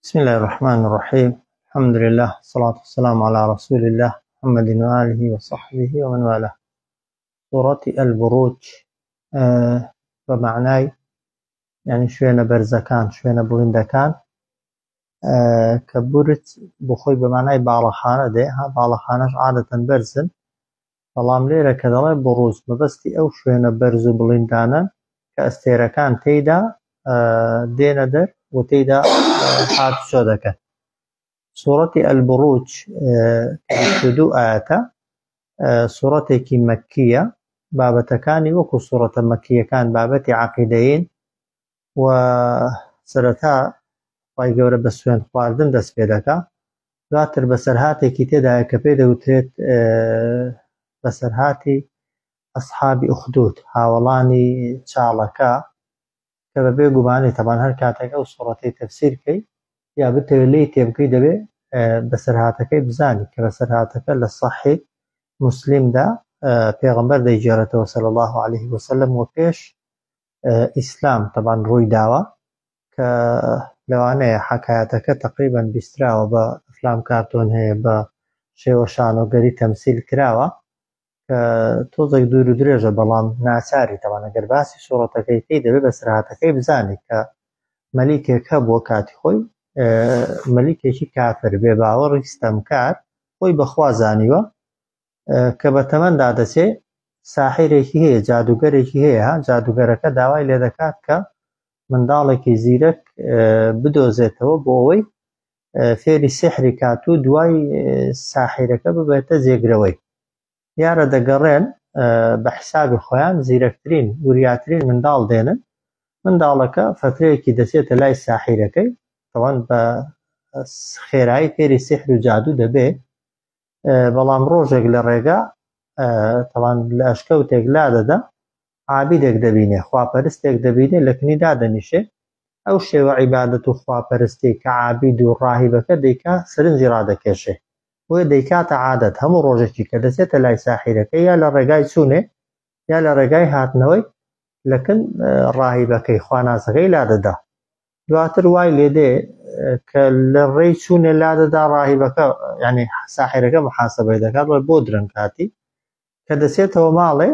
بسم الله الرحمن الرحيم الحمد لله الصلاة والسلام على رسول الله محمد وآله وصحبه ومن والاه. سوڕەتی البروج بە مەعنای یعنی شوێنە بەرزەکان، شوێنە بڵندەکان، کە بورج بۆ خۆی بە معنای باڵەخانە دێ، ها باڵەخانەش عادەتەن بەرزن، بەڵام لێرە کە دەڵێ بروج مەبەستی ئەو شوێنە بەرز و بڵندانە کە ئەستێرەکان تێیدا دێنە دەر و تێیدا هاتوچۆ دەکەن. سوڕەتی البروج 22 ئایەتە، سوڕەتێکی مەککییە، بابەتەکانی وەکو سوڕەتە مەککییەکان بابەتی عەقیدەیین و سەرەتا خوای گەورە بە سوێند خواردن دەست پێ دەکا، دواتر بەسەرهاتێکی تێدایە کە پێی دەوترێت بەسەرهاتی ئەسحابی ئوخدود، هاوەڵانی چاڵەکە، کە بە بێ گومانی تەبان هەر کاتێک ئەو سوڕەتەی تەفسیر کەی یا بتەوێت لێی تێبگەی دەبێ بەسەرهاتەکەی بزانی، کە بەسەرهاتەکە لە سەحیح موسلیمدا پێغەمبەر دەیگێڕێتەوە صلی الله علیه وسلم و پێش ئیسلام تەبان ڕووی داوە، کە لەوانەیە حەکایەتەکە تقریبا بیستراوە، بە ئەفلام کارتۆن هەیە، بە شێوە شانۆگەری تەمسیل کراوە، کە تۆزێک دوور و درێژە، بەڵام ناچاری تەوان ئەگەر باسی سوڕەتەکەی کەی دەبێت بەسەرهاتەکەی بزانی کە مەلیکێک هەبووە کاتی خۆی، مەلیکێکی کافر بێ باوەڕی ستەمکار، خۆی بەخوا زانیوە، کە بە تەمەندا دەچێ ساحیرێکی هەیە، جادوگەرێکی هەیە، جادوگەرەکە داوای لێ دەکات کە منداڵێکی زیرەک بدۆزێتەوە بۆ ئەوەی فێری سحری کات و دوای ساحیرەکە ببێتە جێگرەوەی. دیارە دەگەڕێن بە حسابی خۆیان زیرەکترین وریاترین منداڵ دێنن، منداڵەکە فترەیەکی دەچێتە لای ساحیرەکەی، تەوان بە خێرایی فێری سحر و جادوو دەبێ، بەڵام ڕۆژێک لە ڕێگا تەوان لە ئەشکەوتێک لا دەدا، عابیدێک دەبینێ، خواپەرستێک دەبینێ لە کنی دادەنیشێ، ئەو شێوە عیبادەت و خواپەرستی کە عابید و ڕاهیبەکە دەیکا سەرنجی ڕادەکێشێ، بۆیە دەیکاتە عادەت هەموو ڕۆژێکی کە دەچێتە لای ساحیرەکە یا لە ڕێگای چوونێ یا لە ڕێگای هاتنەوەی لەکن ڕاهیبەکەی خواناسەکەی لادەدا. دواتر وای لێدێ کە لە ڕێی چوونێ لادەدا ڕاهیبەکە یعنی ساحیرەکە محاسبەی دەکات، بڵێ بۆ درەنگ هاتی. کە دەچێتەوە ماڵێ،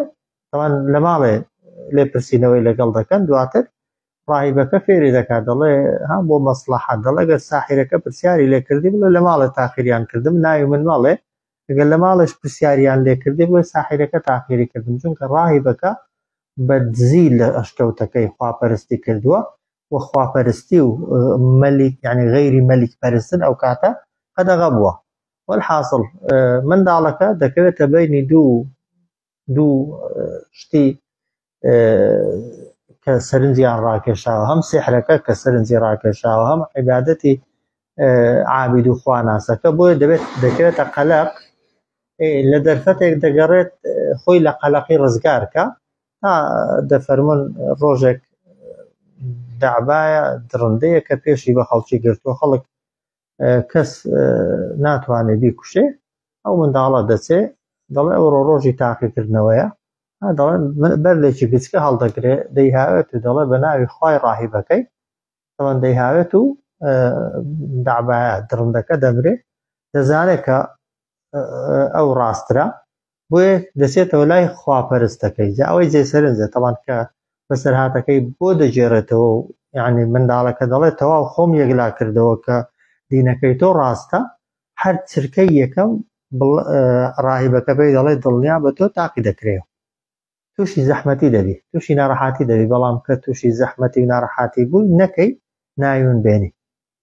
تەوان لە ماڵێ لێپرسینەوەی لەگەڵ دەکەن، دواتر ڕاهیبەکە فێری دەکات، دەڵێ ها بۆ مەسڵەحەت، دەڵێ ئەگەر ساحیرەکە پرسیاری لێکردی بڵێ لە ماڵێ تاخیریان کردم، ناوی من مەڵێ، ئەگەر لە ماڵێش پرسیاریان لێکردی بڵێ ساحیرەکە تاخیری کردم، چونکە ڕاهیبەکە بە دزی لە ئەشکەوتەکەی خواپەرستی کردووە و خواپەرستی و مەلیک یعنی غەیری مەلیک پەرستن ئەو کاتە قەدەغە بووە. وەلحاصل منداڵەکە دەکەوێتە بینی دوو شتی کە سەرنجیان ڕاکێشاوە، هەم سیحرەکە کە سەرنجی ڕاکێشاوە، هەم عیبادەتی عابید و خواناسەکە، بۆیە دەبێت دەکەوێتە قەلەق، لە دەرفەتێک دەگەڕێت خۆی لە قەلەقی ڕزگارکە. تا دەفەرمون ڕۆژێک دەعبایە دڕندەیە کە پێشی بە خەڵکی گرتووە، خەڵک کەس ناتوانێت بیکوشێ، ئەو منداڵە دەچێ دەڵێ ئەوڕۆ ڕۆژی تاقیکردنەوەیە، دەڵێ بەردێکی گچکە هەڵدەگرێ دەیهاوێت و دەڵێ بە ناوی خوای ڕاهیبەکەی، ئەوان دەیهاوێت و دەعبایە دڕندەکە دەمرێ، دەزانێت کە ئەو ڕاسترە، بۆیە دەچێتەوە لای خواپەرستەکەی. جا ئەوەی جێ سەرنجە تەوان کە بەسەرهاتەکەی بۆ دەگێڕێتەوە و یعنی منداڵەکە دەڵێت تەواو خۆم یەکلا کردەوە کە دینەکەی تۆ ڕاستە، هەر چرکەی یەکەم ڕاهیبەکە پێی دەڵێت دڵنیا بە تۆ تاقی دەکرێەوە، تووشی زەحمەتی دەبی، تووشی ناڕەحاتی دەبی، بەڵام کە تووشی زەحمەتی و ناڕەحاتی بووی نەکەی ناوی من بێنی،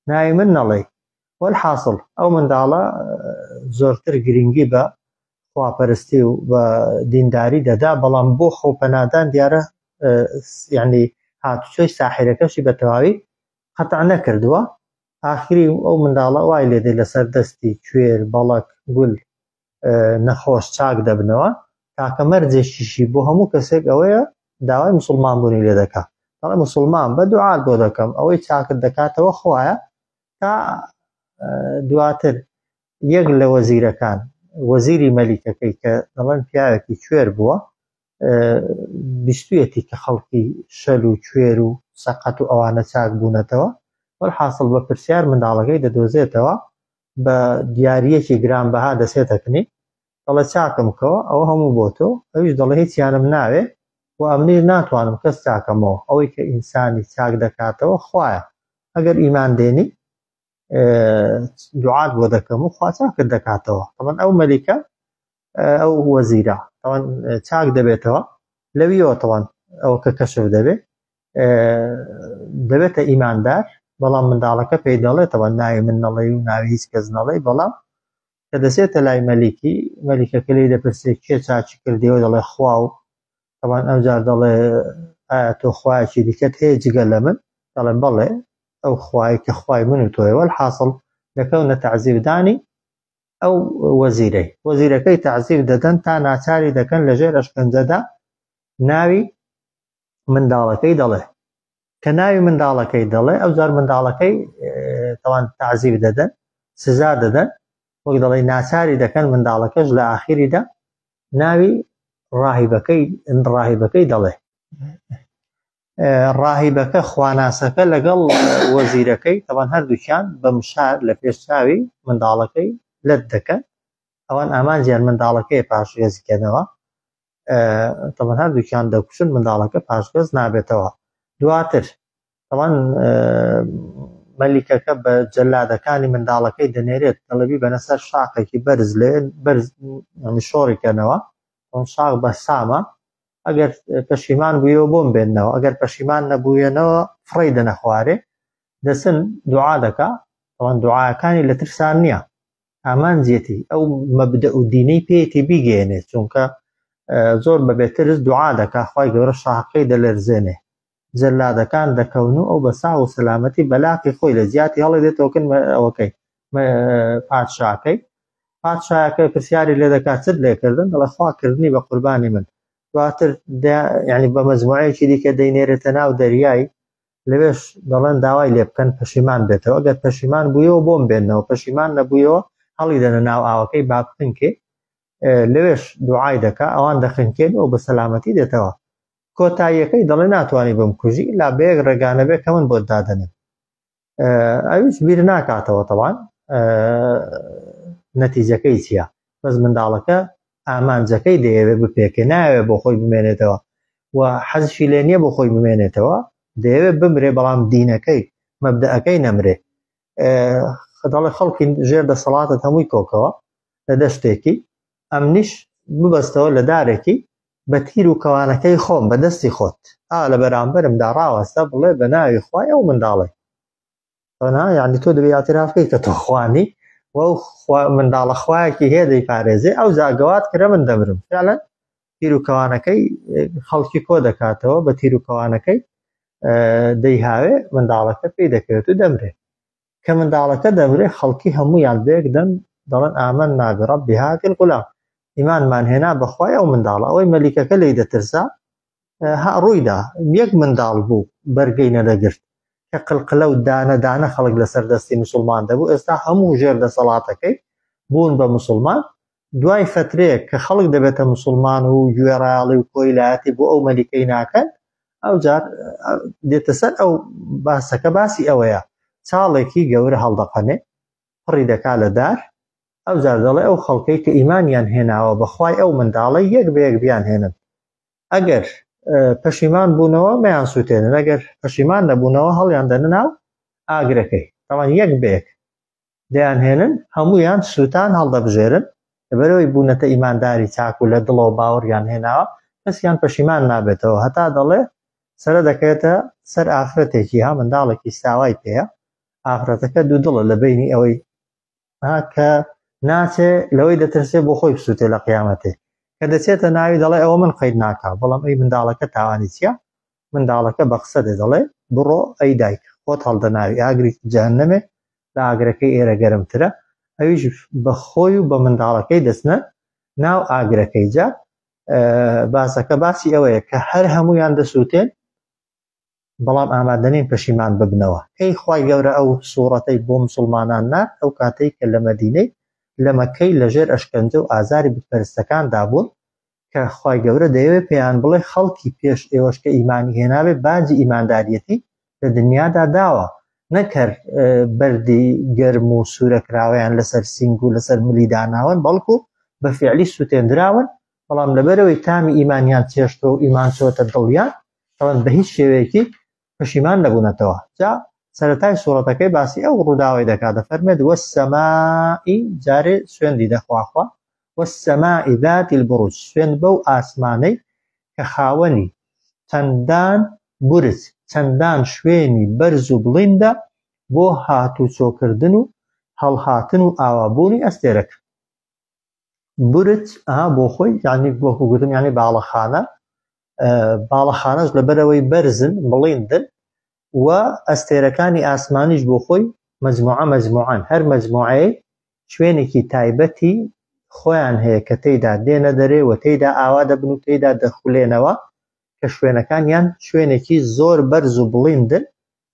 ناوی من نەڵێی. وەلحاصل ئەو منداڵە زۆرتر گرنگی بە خواپەرستی و بە دینداری دەدا، بەڵام بۆ خۆپەنادان دیارە یعنی هاتوچۆی ساحیرەکەشی بە تەواوی قەتع نەکردووە. ئاخری ئەو منداڵە وای لێدێ لەسەر دەستی کوێر، بەڵەک، گول نەخۆش چاک دەبنەوە. تاکە مەرجێکیشی بۆ هەموو کەسێک ئەوەیە داوای مسلمان بوونی لێ دەکا، دەڵێ مسلمان بە دوعات بۆ دەکەم، ئەوەی چاکت دەکاتەوە خوایە. تا دواتر یەک لە وەزیرەکان، وەزیری مەلیکەکەی کە دەڵێن پیاوێکی کوێر بووە، بیستویەتی کە خەڵکی شەل و کوێر و سەقەت و ئەوانە چاک بوونەتەوە. وەلحاسڵ بە پرسیار منداڵەکەی دەدۆزێتەوە بە دیارییەکی گرانبەها دەچێتە کنی دەڵێ چاکم کەوە ئەوە هەموو بۆ تۆ ئەویش دەڵێ هیچیانم ناوێ و ئەمنیش ناتوانم کەس چاکەمەوە ئەوەی کە ئینسانی چاک دەکاتەوە خوایە ئەگەر ئیمان دێنی دوعات بۆ دەکەم و خوا چاکت دەکاتەوە تەمان ئەو مەلیکە ئەو وەزیرە تەوان چاک دەبێتەوە لەویەوە تەوان ئەوە کە کەشف دەبێت دەبێتە ئیماندار بەڵام منداڵەکە پێی دەڵێتەوە ناوی من نەڵێ و ناوی هیچ کەس نەڵێ بەڵام کە دەچێتە لای مەلیکی مەلیکەکە لێی دەپرسێ کێ چاکی کردیەوە دەڵێ خوا و تەبان ئەوجار دەڵێ ئایا تۆ خوایەکی دیکەت هەیە جگە لە من دەڵێ بەڵێ ئەو خوای کە خوای من و تۆیە وەلحاسڵ دەکەونە تەعزیبدانی ئەو وەزیرەی وەزیرەکەی تەعزیب دەدەن تا ناچاری دەکەن لەژێر ئەشکەنجەدا ناوی منداڵەکەی دەڵێ کە ناوی منداڵەکەی دەڵێ ئەو جار منداڵەکەی تەوان تعزیب دەدەن سزا دەدەن وەک دەڵێ ناچاری دەکەن منداڵەکەش لە ئاخیریدا ناوی ڕاهیبەکەی ڕاهیبەکەی دەڵێ ڕاهیبەکە خواناسەکە لەگەڵ وەزیرەکەی تەوان هەردووکیان بە مشار لە پێش چاوی منداڵەکەی لەت دەکەن ئەوان ئامانجیان منداڵەکەی پاشگەزکەنەوە تەبەن هەردووکیان دەکوشن منداڵەکە پاشگەز نابێتەوە دواتر تەوان مەلیکەکە بە جەلادەکانی منداڵەکەی دەنێرێت دەڵێبی بەنە سەر شاخێکی بەرز لێ بەرز شۆڕی کەنەوە ئەو شاخ بە سامە ئەگەر پەشیمان بوویەوە بۆم بێنەوە ئەگەر پەشیمان نەبوویەنەوە فڕی دەنەخوارێ دەچن دوعا دەکا ئەوان دوعاکانی لە ترسان نییە ئامانجیەتی ئەو مەبدەئ و دینەی پێیەتی بیگەیەنێت چونکە زۆر بە بێترس دوعا دەکا خوای گەورە شاخەکەی دەلەرزێنێ جەلادەکان دەکەون و ئەو بە ساغ و سەلامەتی بەلاقی خۆی لە جیاتی هەڵی دێتەوەکن ئەوەکەی پادشاکەی پادشاکە پرسیاری لێ دەکات چت لێکردن دەڵێ خوا کردنی بە قوربانی من دواتر یعنی بە مەجموعەیەکی دیکە دەینێرێتە ناو دەریای لەوێش دەڵێن داوای لێ بکەن پەشیمان بێتەوە ئەگەر پەشیمان بوویەوە بۆم بێنەوە پەشیمان نەبوویەوە هەڵی دەنە ناو ئاوەکەی با بخنکێ لەوێش دوعای دەکا ئەوان دەخنکێن و بە سەلامەتی دێتەوە کۆتاییەکەی دەڵێ ناتوانانی بمکوژی لا بەیەک ڕێگانە بێ کە من بۆت دادەنێم ئەویش بیر ناکاتەوە تەوان نەتیجەکەی چییە بەس منداڵەکە ئامانجەکەی دەیەوێت بپێکێ ناوێ بۆ خۆی بمێنێتەوە و حەزشی لێ نییە بۆ خۆی بمێنێتەوە دەیەوێت بمرێ بەڵام دینەکەی مەبدەکەی نەمرێ دەڵێ خەڵکی ژێر دەسەڵاتت هەمووی کۆکەوە لە دەستێکی ئەمنیش ببەستەوە لە دارێکی بە تیر و کەوانەکەی خۆم بە دەستی خۆت ئا لە بەرامبەرمدا ڕاوەستە بڵێ بە ناوی خوای ئەو منداڵەی نا یعنی تۆ دەبێ اعتراف بکەیت کە تۆ خوانی و ئەو منداڵە خوایەکی هەیە دەیپارێزێ ئەو جاگەوات کرە من دەمرم فعلا تیر و کەوانەکەی خەڵکی کۆ دەکاتەوە بە تیر و کەوانەکەی دەیهاوێ منداڵەکە پێی دەکەوێت و دەمرێ کە منداڵەکە دەمرێ خەڵکی هەموویان بەیەک دەم دەڵێن آمنا برب هذا الغلام ئیمانمان هێنا بەخوای ئەو منداڵە ئەوەی مەلیکەکە لێی دەترسا ها ڕوویدا یەک منداڵ بوو بەرگەی نەدەگرت کە قلقلە و دانە دانە خەڵک لەسەر دەستی مسلمان دەبوو ئێستا هەموو ژێر دەسەڵاتەکەی بوون بە مسلمان دوای فترەیەک کە خەڵک دەبێتە مسلمان و گوێڕایەڵی و کۆیلایەتی بۆ ئەو مەلیکەی ناکەن ئەو جار دێتە سەر ئەو باسەکە باسی ئەوەیە چاڵێکی گەورە هەڵدەقەنێ پڕی دەکا لە دار ئەو جار دەڵێ ئەو خەڵکەی کە ئیمانیان هێناوە بەخوای ئەو منداڵە یەک بە یەک بیان هێنن ئەگەر پەشیمان بوونەوە مەیان سووتێنن ئەگەر پەشیمان نەبوونەوە هەڵیان دەنە ناو ئاگرەکەی تاوان یەک بە یەک دەیانهێنن هەموویان سووتان هەڵدەبژێرن لەبەرەوەی بوونەتە ئیمانداری چاک و لە دڵەوە باوەڕیان هێناوە کەسیان پەشیمان نابێتەوە هەتا دەڵێ سەرە دەکەوێتە سەر ئافرەتێکی ها منداڵێکی ساوای پێیە ئافرەتەکە دوودڵە لە بینی ئەوەی ها کە ناچێ لەوەی دەترسێ بۆ خۆی بسووتێ لە قیامەتێ کە دەچێتە ناوی دەڵێ ئەوە من قەید ناکا بەڵام ئەی منداڵەکە تاوانی چییە منداڵەکە بە قسە دێ دەڵێ بڕۆ ئەی دایک خۆت هەڵدەناوی ئاگری جەهەنەمێ لە ئاگرەکەی ئێرە گەرمترە ئەویش بە خۆی و بە منداڵەکەی دەچنە ناو ئاگرەکەی جا باسەکە باسی ئەوەیە کە هەر هەمویان دەسووتێن بەڵام ئامادەنین پەشیمان ببنەوە کەی خوای گەورە ئەو سوڕەتەی بۆ مسوڵمانان نارد ئەو کاتەی کە لە مەدینەی لە مەککەی لەژێر ئەشکەنجە و ئازاری بتپەرستەکاندا بوون کە خوای گەورە دەیەوێت پێیان بڵێ خەڵکی پێش ئێوەش کە ئیمانی هێنابێ باجی ئیمانداریەتی لە دنیادا داوە. نەک هەر بەردی گەرم و سوورەکراوەیان لەسەر سینگ و لەسەر ملی داناون بەڵکو بە فعلی سووتێندراون بەڵام لەبەرەوەی تامی ئیمانیان چێشتوە و ئیمان چۆتە دڵیان ئەوان بە هیچ شێوەیەکی پەشیمان نەبوونەتەوە. جا سەرەتای سوڕەتەکەی باسی ئەو ڕووداوەی دەکات دەفەرمێت والسماء جارێ سوێندی دەخوا خوا والسماء ذات البروج سوێند بەو ئاسمانەی کە خاوەنی چەندان بورج چەندان شوێنی بەرز و بڵیندە بۆ هاتوچۆکردن و هەڵهاتن و ئاوابوونی ئەستێرەکە. بورج ئەها بۆ خۆی یعنی وەکو گوتم یعنی باڵەخانە باڵەخانەش لەبەرەوەی بەرزن بڵیندن و ئەستێرەکانی ئاسمانیش بۆ خۆی مەجموعە مەجموعەن هەر مەجموعەیە شوێنێکی تایبەتی خۆیان هەیە کە تێیدا دێنە دەرێ و تێیدا ئاوا دەبن و تێیدا دەخولێنەوە کە شوێنەکانیان شوێنێکی زۆر بەرز و بڵیندن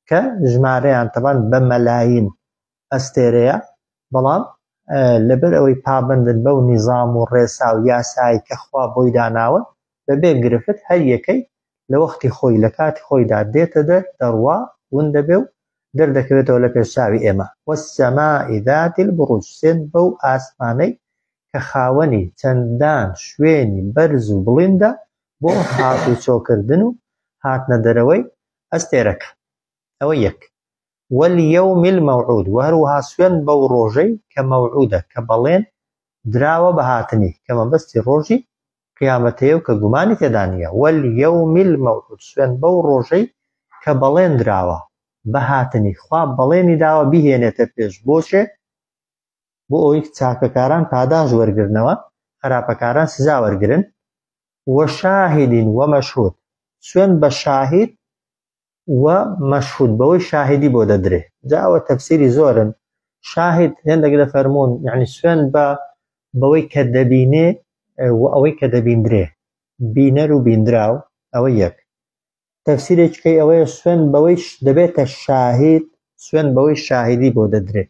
کە ژمارەیان تەبان بە مەلاین ئەستێرەیە، بەڵام لەبەر ئەوەی پابەندن بەو نیزام و ڕێسا و یاسایەی کە خوا بۆی داناون، بەبێ گرفت هەر یەکەی لە وەختی خۆی لە کاتی خۆیدا دێتە دەر، دەڕوا، ون دەبێ و دەردەکەوێتەوە لە پێش چاوی ئێمە. والسماء ذات البروج، سوێند بەو ئاسمانەی کە خاوەنی چەندان شوێنی بەرز و بڵیندە بۆ هاتوچۆکردن و هاتنە دەرەوەی ئەستێرەکە. ئەوە یەک. والیوم الموعود، وە هەروەها سوێند بەو ڕۆژەی کە مەوعودە، کە بەڵێن دراوە بە هاتنی، کە مەبەستی ڕۆژی قیامەتەیە و کە گومانی تێدا نییە، والیوم الموعود، سوێند بەو ڕۆژەی کە بەڵێن دراوە بە هاتنی، خوا بەڵێنی داوە بیهێنێتە پێش، بۆچێ؟ بۆ ئەوەی چاکەکاران پاداشت وەرگرنەوە، خراپەکاران سزا وەرگرن، وشاهد ومشهود، سوێند بە شاهید و مەشهود بەوەی شاهیدی بۆ دەدرێ جا ئەوە تەفسیری زۆرن شاهید هێندێک دەفەرموون یعنی سوێن بە بەوەی کە دەبینێ و ئەوەی کە دەبیندرێ بینەر و بیندراو ئەوە یەک تەفسیرێکەکەی ئەوەیە سوێن بەوەی دەبێتە شاهید سوێن بەوەی شاهیدی بۆ دەدرێ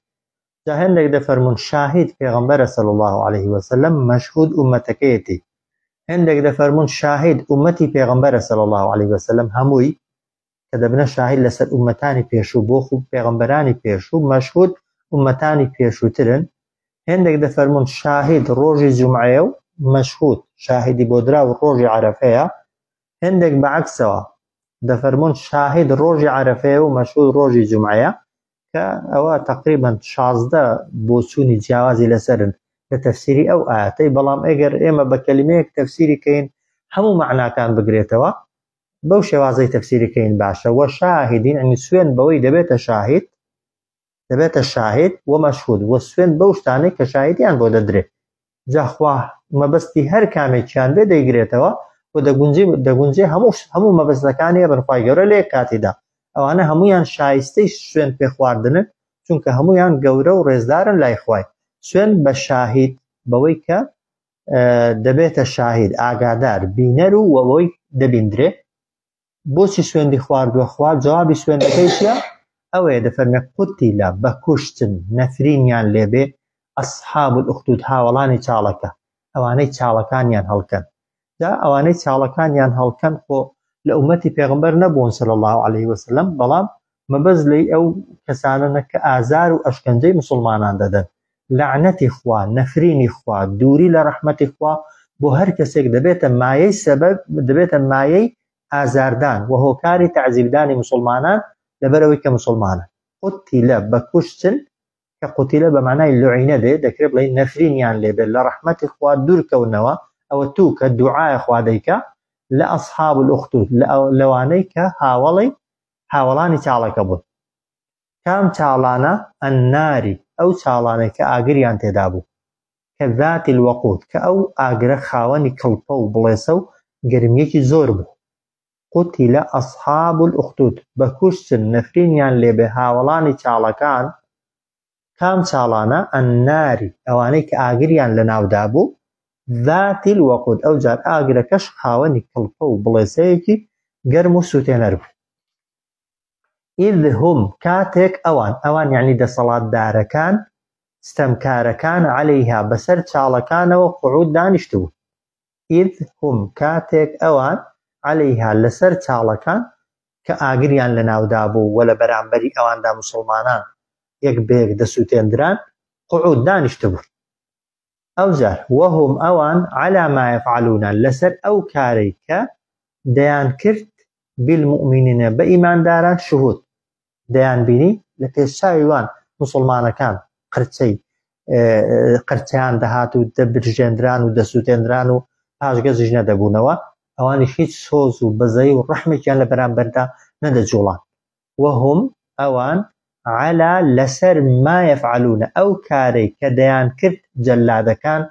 جا هێندێک دەفەرموون شاهید پێغەمبەرە صلی الله علیه وسلم مەشهود ئومەتەکەیەتی هێندێک دەفەرموون شاهید ئومەتی پێغەمبەرە صلی الله علیه وسلم هەمووی کە دەبنە شاهید لەسەر ئومەتانی پێشوو بۆ خوب پێغەمبەرانی پێشوو مەشهود ئومەتانی پێشووترن هێندێک دەفەرموون شاهید ڕۆژی جومعەیە و مەشهود شاهیدی بۆ دراو ڕۆژی عەرەفەیە هێندێک بە عەکسەوە دەفەرموون شاهید ڕۆژی عەرەفەیە و مەشهود ڕۆژی جومعەیە کە ئەوە تقریبا 16 بۆچوونی جیاوازی لەسەرن لە تەفسیری ئەو ئاەتەی بەڵام ئەگەر ئێمە بە کەلیمەیەک تەفسیری کەین هەموو مەعناکان بگرێتەوە بەو شێوازەی تەفسیری کەین باشە وە شاهدین ئەنی سوێن بەوەی دەبێتە شاهید دەبێتە شاهید و مەشهود و سوێن بەو شتانەی کە شاهیدیان بۆ دەدرێ جا خوا مەبەستی هەر کامێکیان بێ دەیگرێتەوە و دەگونجێ دەگونجێ هەموو هەموو مەبەستەکانی بن خوای گەورە لە یەک کاتیدا ئەوانە هەمویان شایستەی سوێن پێخواردنن چونکە هەمویان گەورە و ڕێزدارن لای خوای سوێن بە شاهید بەوەی کە دەبێتە شاهید ئاگادار بینەر و ئەوەی دەبیندرێ بۆچی سوێندی خواردووە خوا جوابی سوێندەکەی چیە ئەوەیە دەفەرمێ قوتیلە بە کوشتن نەفرینیان لێبێ ئەصحاب الاخدود هاوەڵانی چاڵەکە ئەوانەی چاڵەکانیان هەڵکەن جا ئەوانەی چاڵەکانیان هەڵکەن خۆ لە ئومەتی پێغمبەر نەبوون صلی الله علیه وسلم بەڵام مەبەست لێی ئەو کەسانەنە کە ئازار و ئەشکەنجەی مسوڵمانان دەدەن. لەعنەتی خوا، نەفرینی خوا، دووری لە ڕەحمەتی خوا بۆ هەر کەسێک دەبێتە مایەی سەبەب دەبێتە مایەی ئازاردان و هۆکاری تەعزیبدانی مسوڵمانان لەبەرئەوەی کە مسوڵمانن. قوتیلە، بە کوشتن، کە قوتیلە بە مانای لوعینە دێ، دەکرێ بڵێین نەفرینیان لێ بێت، لە ڕەحمەتی خوا دوور کەونەوە، ئەوە توو کە دوعایە خوا دەیکا، لە ئەصحاب الاخدود، لەوانەی کە هاوەڵی هاوەڵانی چاڵەکە بوون. کام چاڵانە؟ الناری، ئەو چاڵانەی کە ئاگریان تێدا بوو. کە ذات الوقود، کە ئەو ئاگرە خاوەنی کڵپە و بڵێسە و گەرمییەکی زۆر بوو. قتل اصحاب الاخدود، بە کوشتن نەفرینیان لێ بێ هاوەڵانی چاڵەکان، کام چاڵانە؟ الناری، ئەوانەی کە ئاگریان لەناودا بوو، ذات الوقود، ئەوجار ئاگرەکەش خاوەنی کڵپە و بڵێسەیەکی گەرم و سوتێنەر بوو. اذ هم، کاتێک ئەوان، ئەوان یەعنی دەسەڵاتدارەکان، ستەمکارەکان، علیها، بەسەر چاڵەکانەوە قعود دانیشتبوون. اذ هم، کاتێک ئەوان، علیها، لەسەر چاڵەکان. کە ئاگریان لەناودا بوو و لە بەرامبەری ئەواندا موسڵمانان یەک بە یەک دەسووتێندران، قعود، دانیشتبوون. ئەوجار، وهم، ئەوان، علی ما یفعلون، لەسەر ئەو کارەی کە دەیانکرد، بالمومنین، بە ئیمانداران، شهود، دەیانبینی، لە پێش چاوی وان موسڵمانەکان قرچەی قرچەیان دەهات و دەبرژێندران و دەسووتێندران و پاشگەزیش نەدەبوونەوە، ئەوانیش هیچ سۆز و بەزەیی و ڕەحمێکیان لە بەرامبەردا نەدەجوڵان. وهم، ئەوان، علی، لەسەر، ما یفعلون، ئەو کارەی کە دەیانکرد جەلادەکان،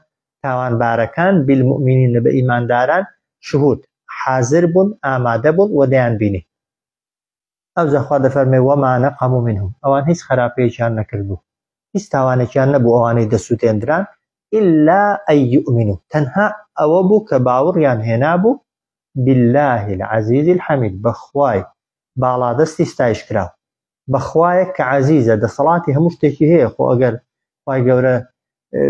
تاوانبارەکان، بالمومنین، بە ئیمانداران، شهود، حازر بوون، ئامادە بوون و دەیانبینی. ئەوجا خوا دەفەرمێ، وما نقموا منهم، ئەوان هیچ خراپەیەکیان نەکردبوو، هیچ تاوانێکیان نەبوو ئەوانەی دەسوتێندران، الا ان یؤمنوا، تەنها ئەوە بوو کە باوڕیان هێنابوو، باللە العزیز الحمید، بە خوای باڵادەستی ستایشکراو، بە خوایەک کە عەزیزە، دەسەڵاتی هەموو شتێکی هەیە، خۆ ئەگەر خوای گەورە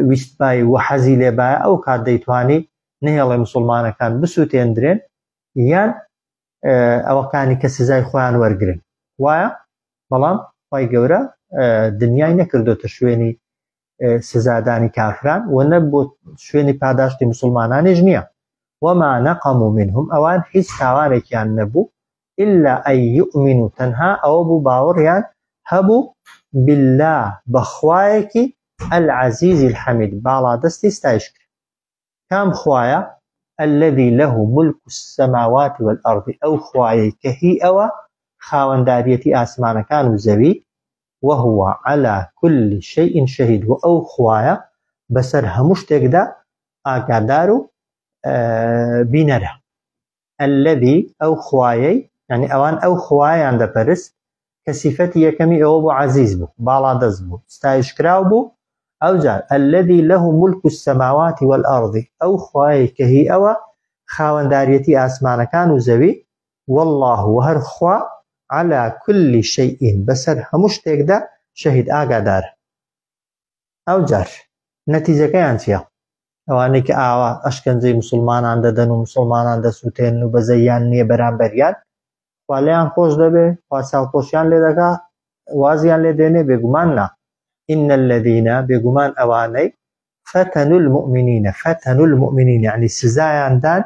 ویستبای و حەزی لێبایە ئەو کات دەیتوانی نەهێڵێ موسڵمانەکان بسوتێندرێن یان ئەوەکانی کە سزای خۆیان وەرگن وایە بەڵام خی گەورە دنیای نەکردۆتە شوێنی سزادانی کافران و نە بۆ شوێنی پاداشتی مسلمانانیش نییە وما نقموا منهم ئەوان هیچ تاوانێکیان نەبوو إلا أن يؤمنوا تەنها ئەوە بوو باوەڕیان هەبوو بالله بەخوایەکی العزیز الحمید باڵادەستی ستایش کرد کام خوایە؟ الذی له ملک السماوات والارض ئەو خوایەی کە هی ئەوە خاوەنداریەتی ئاسمانەکان و زەوی، وهو علی کل شیء شهید وە ئەو خوایە بەسەر هەموو شتێکدا ئاگادار و بینەرە. الذی ئەو خوایەی یعنی ئەوان ئەو خوایان دەپەرست کە سیفەتی یەکەمی ئەوە بوو عەزیز بوو باڵادەست بوو ستایشکراو بوو ئەوجار الذی له ملک السماوات والارض ئەو خوایەی کە هی ئەوە خاوەنداریەتی ئاسمانەکان و زەوی والله و هەر خوا على كل شيء بەسەر هەموو شتێکدا شەهید ئاگادارە ئەوجار نەتیجەکەیان چییە؟ ئەوانەی کە ئاوا ئەشکەنجەی موسڵمانان دەدەن و موسڵمانان دەسووتێنن و بەزەییان نییە بەرامبەریان، خوا لێیان خۆش دەبێ، خوا چاوپۆشیان لێ دەکا، وازیان لێ دێنێ؟ بێگومان نا. إن الذين بێگومان ئەوانەی فتنوا المؤمنین فتنوا المؤمنین یعنی سزایان دان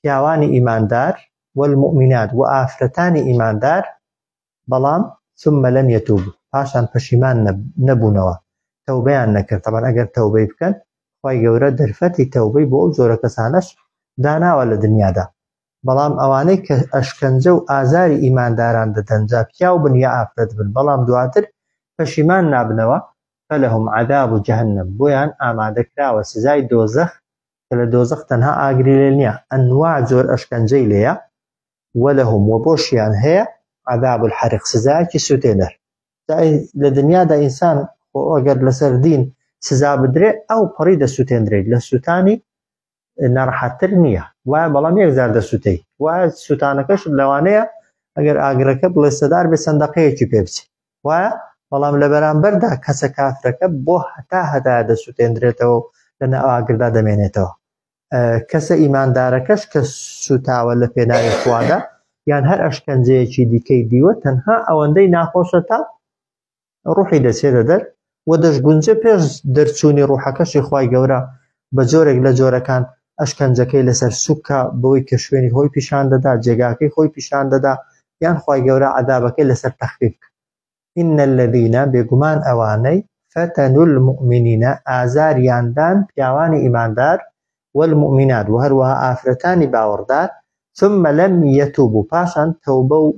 پیاوانی ئیماندار والمؤمنات و ئافرەتانی ئیماندار بەڵام ثم لم یتوبوا پاشان پەشیمان نەبوونەوە تەوبەیان نەکرد تەبعەن ئەگەر تەوبەی بکەن خوای گەورە دەرفەتی تەوبەی بۆ ئەو جۆرە کەسانەش داناوە لە دنیادا بەڵام ئەوانەی کە ئەشکەنجە و ئازاری ئیمانداران دەدەن جا پیاو بن یا ئافرەت بن بەڵام دواتر پەشیمان نابنەوە فلهم عذاب جهنم بۆیان ئامادەکراوە سزای دۆزەخ کە لە دۆزەخ تەنها ئاگری لێ نییە ئەنواع جۆر ئەشکەنجەی لێیە ولهم وە بۆشیان هەیە عذاب الحریق سزایەکی سوتێنەر. جا لە دنیادا ئینسان خۆ ئەگەر لەسەر دین سزا بدرێ ئەو پەڕی دەسوتێندرێت لە سوتانی ناڕەحەتتر نییە وایە بەڵام یەکجار دەسوتەی وایە سوتانەکەش لەوانەیە ئەگەر ئاگرەکە بڵێسەدار بێ چەند دەقەیەکی پێ بچێت وایە بەڵام لە بەرامبەردا کەسە کافرەکە بۆ هەتا هەتایە دەسوتێندرێتەوە و لە ناو ئاگردا دەمێنێتەوە کەسە ئیماندارەکەش کە سوتاوە لە پێناوی خوادا یان هەر ئەشکەنجەیەکی دیکەی دیوە تەنها ئەوەندەی ناخۆشە تا ڕوحی دەچێتە دەر و دەشگونجێ پێش دەرچوونی ڕوحەکەشی خوای گەورە بە جۆرێک لە جۆرەکان ئەشکەنجەکەی لەسەر سوکە بەوەی کە شوێنی خۆی پیشان دەدا جێگاکەی خۆی پیشان دەدا یان خوای گەورە عەدابەکەی لەسەر تەخفیف کرد ان الذین بێگومان ئەوانەی فتنوا المومنین ئازاریان دان پیاوانی ئیماندار والمومنات وە هەروەها ئافرەتانی باوەڕدار ثم لم یتوبوا پاشان تەوبە و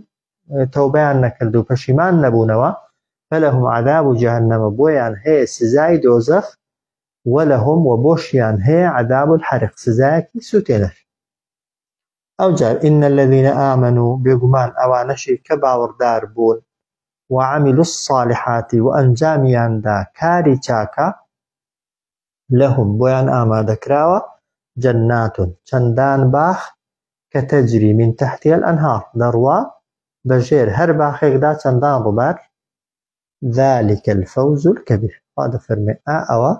تەوبەیان نەکرد و پەشیمان نەبوونەوە فلهم عذاب جهنم بۆیان هەیە سزای دۆزەخ ولهم وە بۆشیان هەیە عذاب الحریق سزایەکی سوتێنەر. ئەوجار، ان الذین آمنوا، بێگومان ئەوانەشی کە باوەڕدار بوون، وعملوا الصالحات، وە ئەنجامیان دا کاری چاکە، لهم، بۆیان ئامادەکراوە، جنات، چەندان باخ، کە تجری من تحتها الانهار، دەڕوا بەژێر هەر باخێکدا چەندان ڕووبار، ذلک الفوز الکبیر، خوا دەفەرموێ، ئا ئەوە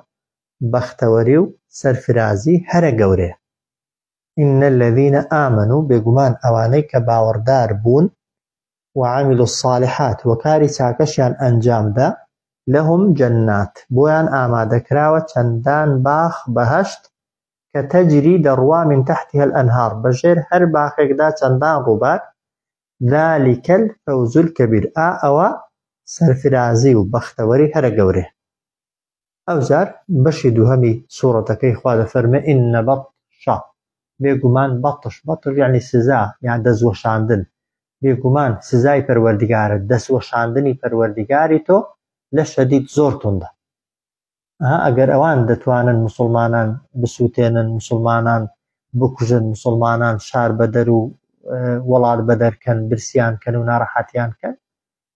بەختەوەری و سەرفرازی هەرە گەورەیە. ان الذین آمنوا بێگومان ئەوانەی کە باوەڕدار بوون. وعملوا الصالحات وە کاری چاکەشیان ئەنجامدا، لهم جنات بۆیان ئامادەکراوە چەندان باخ، بەهەشت، کە تجری دەڕوا من تحتها الانهار بەژێر هەر باخێکدا چەندان ڕووبار، ذلک الفوز الکبیر ئا ئەوە سەرفرازی و بەختەوەری هەرە گەورەیە. ئەوجار بەشی دووهەمی سوڕەتەکەی خوا دەفەرمێ ان بطش بێگومان بطش بطش یەعنی سزا یان دەستوەشاندن بێگومان سزای پەروەردگارت دەستوەشاندنی پەروەردگاری تۆ لەشەدید زۆر توندە ئەها ئەگەر ئەوان دەتوانن مسوڵمانان بسوتێنن مسوڵمانان بکوژن مسوڵمانان شار بەدەر و وەڵات بەدەر کەن برسیان کەن و ناڕەحەتیان کەن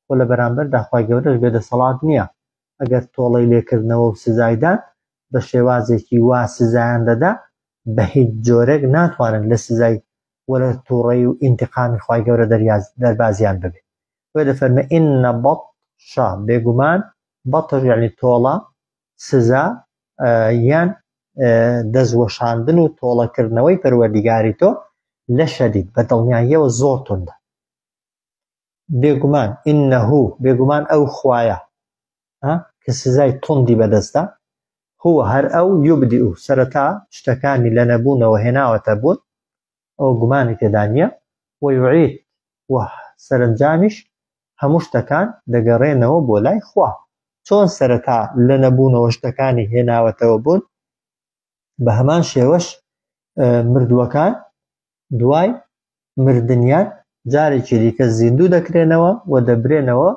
خۆ لە بەرامبەردا خوای گەورەش بێ دەسەڵات نییە ئەگەر تۆڵەی لێکردنەوە و سزایدان بە شێوازێکی وا سزایان دەدا بە هیچ جۆرێک ناتوانن لە سزای و لە توڕەیی و ئینتقامی خوای گەورە دەربازیان ببێ بۆیە دەفەرمێ ان بطش بێگومان بطش یعنی تۆڵە سزا یان دەستوەشاندن و تۆڵەکردنەوەی پەروەردیگاری تۆ لەشەدید بە دڵنیاییەوە زۆر توندە بێگومان انه بێگومان ئەو خوایە کە سزای توندی بەدەستە هو هەر ئەو یبدئ سەرەتا شتەکانی لە نەبوونەوە هێناوەتە بوون ئەوە گومانی تێدا نییە ویعید و سەرەنجامیش هەموو شتەکان دەگەڕێنەوە بۆ لای خوا چۆن سەرەتا لە نەبوونەوە شتەکانی هێناوەتەوە بوون بە هەمان شێوەش مردووەکان دوای مردنیان جارێکی دیکە زیندوو دەکرێنەوە و دەبرێنەوە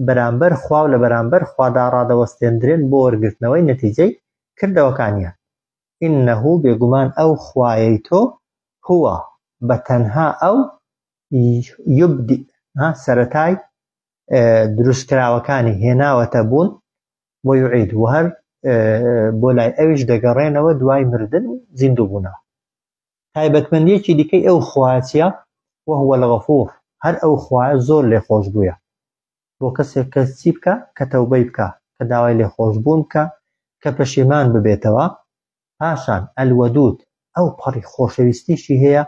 بەرامبەر خوا و لە بەرامبەر خوادا ڕادەوەستێندرێن بۆ وەرگرتنەوەی نەتیجەی کردەوەکانیان. انه بێگومان ئەو خوایەی تۆ هو بە تەنها ئەو یبدئ سەرەتای دروستکراوەکانی هێناوەتە بوون ویعید و هەر بۆ لای ئەویش دەگەڕێنەوە دوای مردن و زیندووبوونەوە. تایبەتمەندیەکی دیکەی ئەو خوایە چیە؟ وهو الغفور هەر ئەو خوایە زۆر لێخۆشبوویە بۆ کەسێک کە چی بکا؟ کە تەوبەی بکا، کە داوای لێخۆشبوون بکا، کە پەشیمان ببێتەوە، پاشان الودود ئەو پەڕی خۆشەویستیشی هەیە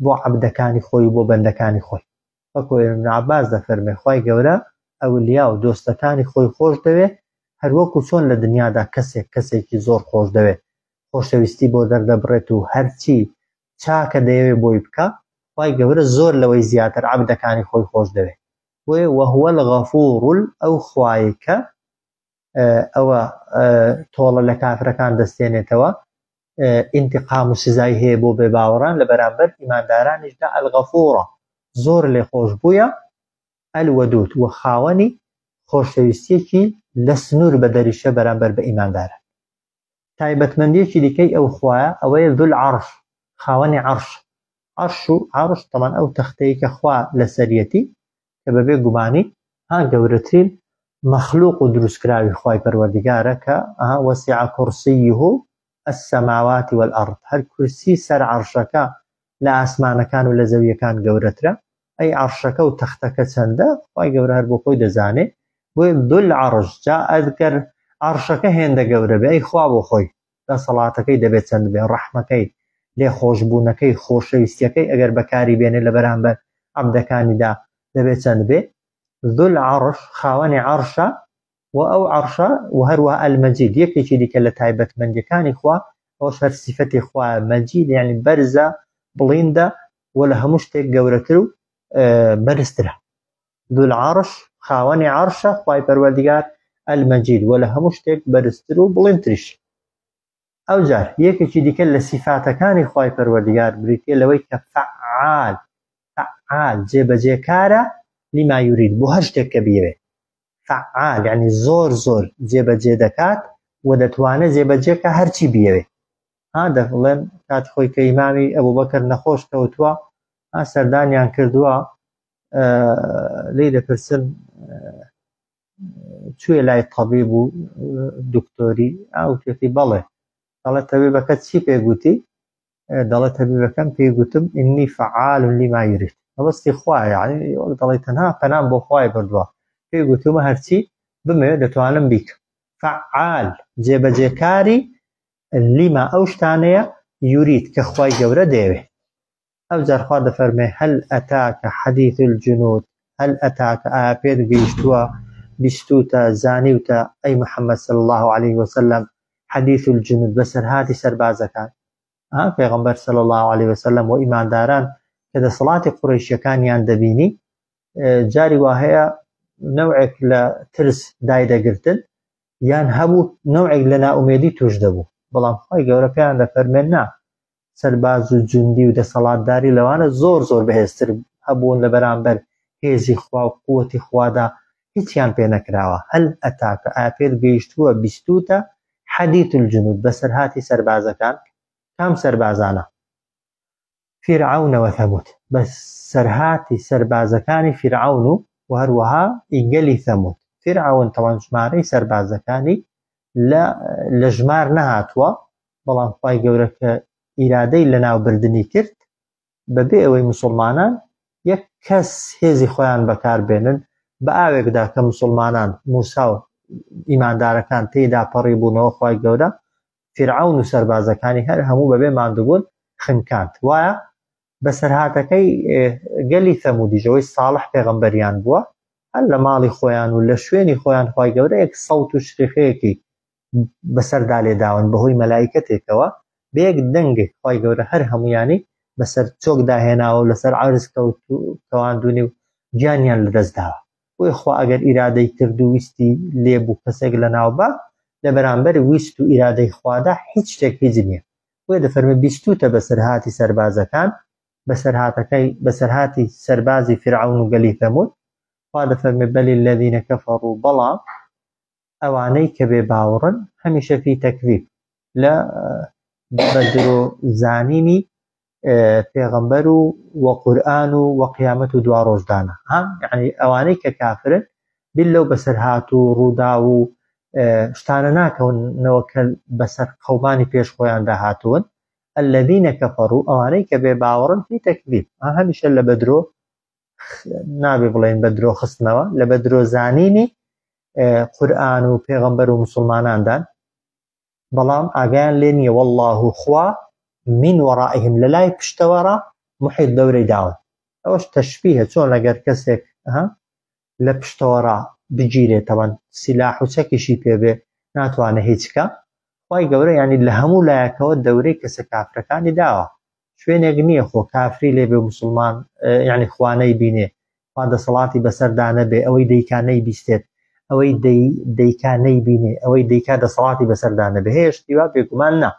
بۆ عەبدەکانی خۆی و بۆ بەندەکانی خۆی وەکو ابن عباس دەفەرمێ خوای گەورە ئەولیا و دۆستەکانی خۆی خۆش دەوێ هەروەکو چۆن لە دنیادا کەسێک کەسێکی زۆر خۆش دەوێ خۆشەویستی بۆ دەردەبڕێت و هەرچی چاکە دەیەوێ بۆی بکا خوای گەورە زۆر لەوەی زیاتر عەبدەکانی خۆی خۆش دەوێ بۆیە وهو الغفور ئەو خوایەی کە ئەوە تۆڵە لە کافرەکان دەستێنێتەوە ئینتقام و سزای هەیە بۆ بێباوەڕان لە بەرامبەر ئیماندارانیشدا الغفورە زۆر لێخۆشبوویە الودود و خاوەنی خۆشەویستیەکی لە سنوور بەدەریشە بەرامبەر بە ئیمانداران تایبەتمەندیەکی دیکەی ئەو خوایە ئەوەیە ذو العرش خاوەنی عەرش عەرش و عەرش تەمان ئەو تەختەی کە خوا لەسەریەتی کە بەبێ گومانی ها گەورەترین مەخلوق و دروستکراوی خوای پەروەردگارە کە ها وسع کرسیه السماوات والارض هەر کورسی سەر عەرشەکە لە ئاسمانەکان و لە زەویەکان گەورەترە ئەی عەرشەکە و تەختەکە چەندە خوای گەورە هەر بۆ خۆی دەزانێ بۆیە ذو العرش جا ئەگەر عەرشەکە هێندە گەورە بێ ئەی خوا بۆ خۆی دەسەڵاتەکەی دەبێت چەند بێ ڕەحمەکەی لێخۆشبوونەکەی خۆشەویستیەکەی ئەگەر بەکاری بێنێ لە بەرامبەر عەبدەکانیدا دەبێت چەند بێ ذو العرش خاوەنی عەرشە و ئەو عەرشە و هەروەها المجید یەکێکی دیکە لە تایبەتمەندیەکانی خوا ئەوەش هەر سیفەتی خوایە مەجید یعنی بەرزە بڵیندە و لە هەموو شتێک گەورەتر و بەرزترە ذو العرش خاوەنی عەرشە خوای پەروەردگار المجید و لە هەموو شتێک بەرزتر و بڵندتریش ئەوجار یەکێکی دیکە لە سیفاتەکانی خوای پەروەردگار بریتیە لەوەی کە فعال فعال جێبەجێکارە لما یورید بۆ هەر شتێک کە بیەوێ فعال یعنی زۆر زۆر جێبەجێ دەکات و دەتوانێت جێبەجێکە هەرچی بیەوێ ها دەڵێن کات خۆی کە ئیمامی ئەبوبەکر نەخۆش کەوتووە ها سەردانیان کردووە لێی دەپرسن چوویە لای تەبیب و دکتۆری ئاوتێتی بەڵێ دەڵێ تەبیبەکە چی پێ گوتی دەڵێ تەبیبەکەم پێی گوتم ئینی فعال لما یرید مەبەستی خوایە یعنی وەک دەڵێ تەنها پەنام بۆ خوای بردووە پێی گوتومە هەرچی بمەوێت دەتوانم بیکەم فعال جێبەجێکاری لما ئەو شتانەیە یورید کە خوای گەورە دەیەوێ ئەوجار خوا دەفەرمێ هل اتاک حدیث الجنود. هل أتاك ئایا پێت گەیشتووە بیستووتە زانیوتە ئەی محمد صلی اللە علیه وسلم حدیث الجنود بەسەرهاتی سەربازەکان ها پێغەمبەر صلی اللە علیه وسلم و ئیمانداران کە دەسەڵاتی قوڕەیشیەکانیان دەبینی جاری وا هەیە نەوعێک لە ترس دایدەگرتن یان هەبوو نەوعێک لە نائومێدی توش دەبوو بەڵام خی گەورە پێیان دەفەرمێن نا سەرباز و جوندی و دەسەڵاتداری لەوانە زۆر زۆر بەهێزتر هەبوون لە بەرامبەر هێزی خوا و قوتی خوادا هیچیان پێ نەکراوە هەل ئەتاکە ئایا پێت گەیشتووە بیستوتە حەدیث الجنود بەسەرهاتی سەربازەکان کام سەربازانە فیرعەون و ثەمود بەسەرهاتی سەربازەکانی فیرعەون و و هەروەها ئی گەلی ثەمود فیرعەون تەوان ژمارەی سەربازەکانی لە لە ژمار نەهاتووە بەڵام خوای گەورە کە ئیرادەی لەناوبردنی کرد بەبێ ئەوەی مسلمانان یەک کەس هێزی خۆیان بەکاربێنن بە ئاوێکدا کە مسلمانان موسا و ئیماندارەکان تێیدا پەڕی بوونەوە خوای گەورە فیرعەون و سەربازەکانی هەر هەموو بەبێ ماندووبوون خنکاند وایە بەسەرهاتەکەی گەلی ثەمودیش ئەوەی ساڵح پێغەمبەریان بووە هەر لە ماڵی خۆیان و لە شوێنی خۆیان خوای گەورە یەک سەوت و شریخەیەکی بەسەردا لێداون بەهۆی مەلایکەتێکەوە بە یەک دەنگێک خوای گەورە هەر هەمویانی بەسەر چۆکدا هێناوە و لەسەر عەرز کەواندونی و گیانیان لەدەست داوە بۆیە خوا ئەگەر ئیرادەی کرد و ویستی لێبوو کەسێک لەناوبا لە بەرامبەر ویست و ئیرادەی خوادا هیچ شتێک هیچ نییە بۆیە دەفەرمێ بیستوتە بەسەرهاتی سەربازەکان بەسەرهاتەکەی بەسەرهاتی سەربازی فیرعەون و گەلی ثەمود خوا دەفەرمێ بل الذین کفروا بەڵام ئەوانەی کە بێ باوەڕن هەمیشە فی تەکذیب لە بە درۆ زانینی پێغەمبەر و وە قورئان و وە قیامەت و دوا ڕۆژدانە ها یعنی ئەوانەی کە کافرن بیر لەو بەسەرهات و ڕووداو و شتانە ناکەونەوە کە بەسەر قەومانی پێش خۆیاندا هاتوون الذين كفروا ئەوانەی کە بێ باوەڕن فی تەکذیب هەمیشە لە بەدرۆ نابێ بڵێن بە درۆ خستنەوە لە بە درۆ زانینی قورئان و پێغەمبەر و مسلماناندان بەڵام ئاگایان لێ نییە والله خوا من وەرائهم لە لای پشتەوەڕا محیط دەورەی داون ئەوەش تەشبیهە چۆن لەگەر کەسێک ها لە پشتەوەڕا بگیرێتەوەن سیلاح و چەکیشی پێبێ ناتوانێت هیچ کە خوای گەورە یعنی لە هەموو لایەکەوە دەورەی کەسە کافرەکانی داوە شوێنێک نییە خۆ کافری لێ بێ مسلمان یعنی خوانەی بینێ خوا دەسەڵاتی بەسەردا نەبێ ئەوەی دەیکا نەیبیستێت ئەوەی دەیکا نەیبینێ ئەوەی دەیکا دەسەڵاتی بەسەردا نەبێ هەیە شتی وا بێگومان نا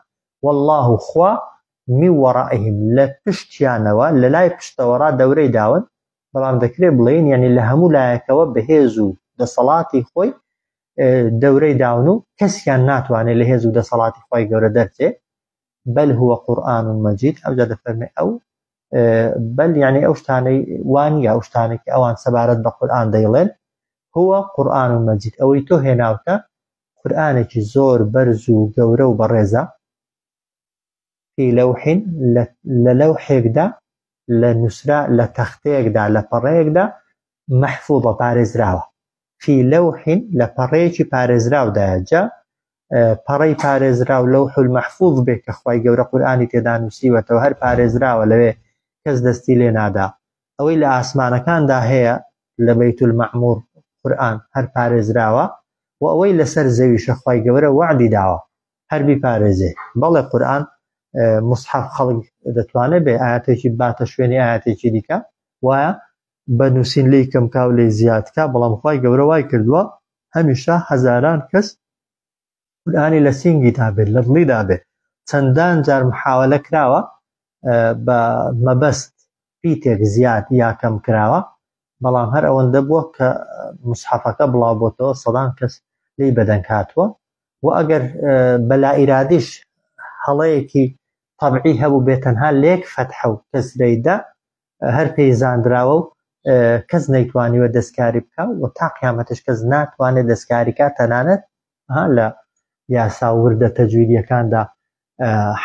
والله خوا من ورائهم لە پشتیانەوە لە لای پشتەوەڕا دەورەی داون بەڵام دەکرێت بڵێین یعنی لە هەموو لایەکەوە بەهێز و دەسەڵاتی خۆی دەورەی داون و کەسیان ناتوانێت لە هێز و دەسەڵاتی خی گەورە دەرچێ بل هو قرآن مجید ئەوجا دەفەرمێ ئەو بل یعنی ئەو شتانەی وانە ئەو شتانێک ئەوان سەبارەت بە قورآن دەیڵێن هو قرآن مجید ئەوەی تۆ هێناوتە قورآنێکی زۆر بەرز و گەورە و بەڕێزە فی لەوح لە لەوحێکدا لە نووسرا لە تەختەیەکدا لە پەڕەیەکدا مەحفوظە پارێزراوە فی لەوح لە پەڕەیەکی پارێزراودایە جا پەڕەی پارێزراو لەوح المحفوظ بێ کە خوای گەورە قورئانی تێدا نووسیوەتەوە هەر پارێزراوە لەوێ کەس دەستی لێ نادا ئەوەی لە ئاسمانەکاندا هەیە لە بەیت المعمور قورئان هەر پارێزراوە و ئەوەی لەسەر زەویشە خوای گەورە وەعدی داوە هەر بیپارێزێ بەڵێ قورئان مصحف خەڵک دەتوانێت بێ ئاەتێکی باتە شوێنی ئاەتێکی دیکە وایە بە نووسین لێی کەم کا و لێی زیاد کا بەڵام خوای گەورە وای کردووە هەمیشە هەزاران کەس قورئانی لە سینگیدا بێت لە دڵیدا بێت چەندان جار محاولە کراوە بە مەبەست پیتێک زیاد یا کەم کراوە بەڵام هەر ئەوەندە بووە کە مسحەفەکە بڵاو بۆتەوە سەدان کەس لێی بەدەنگ هاتووە و ئەگەر بەلا ئیرادیش هەڵەیەکی طبعی هەبوو بێت تەنها لێک فەتحە و کەسرەیدا هەر پێی زانراوە و کەس نەیتوانیوە دەستکاری بکە و تا قیامەتش کەس ناتوانێت دەستکاری کا تەنانەت لە یاسا وردە تەجویدیەکاندا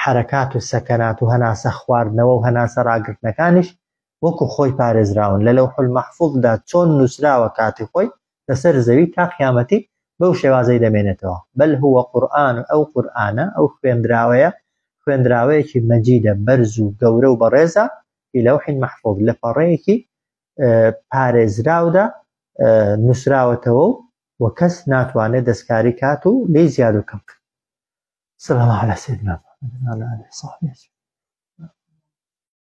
حرەکات و سەکەنات و هەناسە خواردنەوە و هەناسە ڕاگرتنەکانیش وەکو خۆی پارێزراون لە لەوح المەحفوظدا چۆن نووسراوە کاتی خۆی لەسەر زەوی تا قیامەتی بەو شێوازەی دەمێنێتەوە بل هو قورآن ئەو قورآنە ئەو خوێندراوەیە خوێندراوەیەکی مەجیدە بەرز و گەورە و بەڕێزە فی لەوح محفوظ لە پەڕەیەکی. پارێزراودا نووسراوەتەوە و کەس ناتوانێت دەستکاری کات و لێی زیاد و کەم. صلى الله على سيدنا محمد وعلى آله وصحبه أجمعين.